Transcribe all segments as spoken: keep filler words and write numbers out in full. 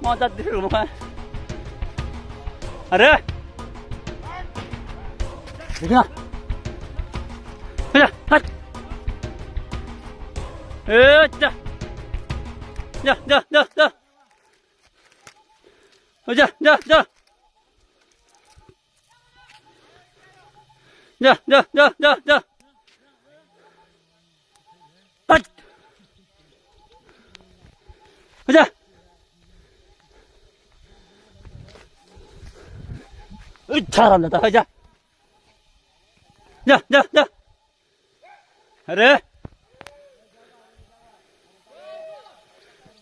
Mo ta dir mo. Are. Dikha. Acha, hat. Eh, ja. Ja, ja, ja, ja. Acha, ja, ja. Ja, ja, ja, ja, ja. Hat. Acha. Ui, charam da, acha. Ja, ja, ja. Are.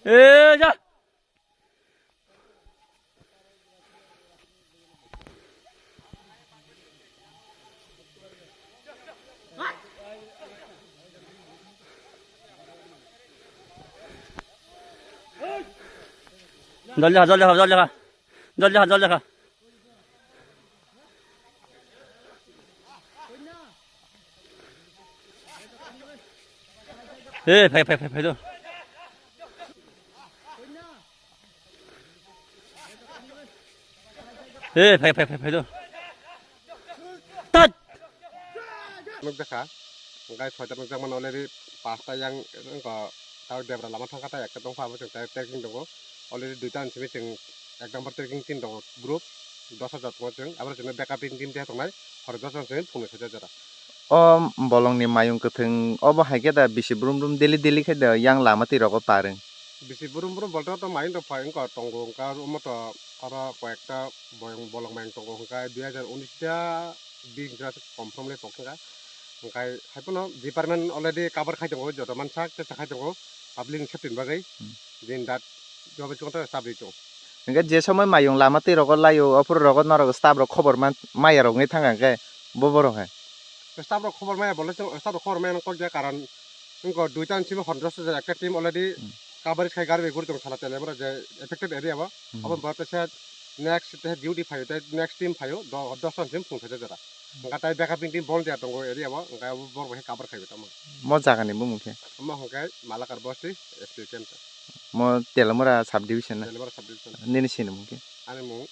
Eh, ja. Joldi kha, joldi kha, joldi kha. Joldi kha, joldi kha. Eh, phai, phai, phai, phai do. Eh, phai, phai, phai, phai do. Tat! Nukjakha, hwnkhe soita nukjakmano already pasta yang wngkha, tei debra lama thangkha tei ekta tongkha, abo chwng tei trekking tongo, already duita ni simi chwng ek number trekking team tongo group, dos hajar tongo chwng, abo chwngno backup team team keha tongnai, horo dos jon simi phunui soita jora. O bolongni mayung kwthwng obo hai khe da bisi brum brum daily daily khe da yang lama twi rogo par wng. Bisi brum brum bolte to mayung rok phai wngkha tongo, wngkha omo to oro koyekta boyong bolong mayung tongo, hwnkhe dui hajar unis ta bis jora se confirm le tongkha, hwnkhe haiphano department already cover khai tongo, joto mansak tei sakhai tongo public ni safety ni bagwi, Hmm. din dat job chukno staff rwi tongo. Hwnkhe je somoi mayung lama twi rogo laio, ophuru rogo norok staff rok khobor man maya rok wngwi thangkha hwnkhe bo borok hai. Staff rok khobor maya bole chwng staff rok khobor maya nang kokya karon wngkha duita ni simi hondro soja ekta team already Hmm. coverage khai garwi guri tong sala tele boro je affected area bo Hmm. abo borok teisa next te duty phaio tei next team phaio do dos jon sim phung saja jora hwnkha tai backup team volunteer tongo area bo hwnkha abo borok bai cover khai tamo Mo jaga ni bumung khe? Omo hwnkhe Malakar bosti S P camp. Mo Telamura sub division na? Telamura sub division. Nini sinimung khe? Ani mung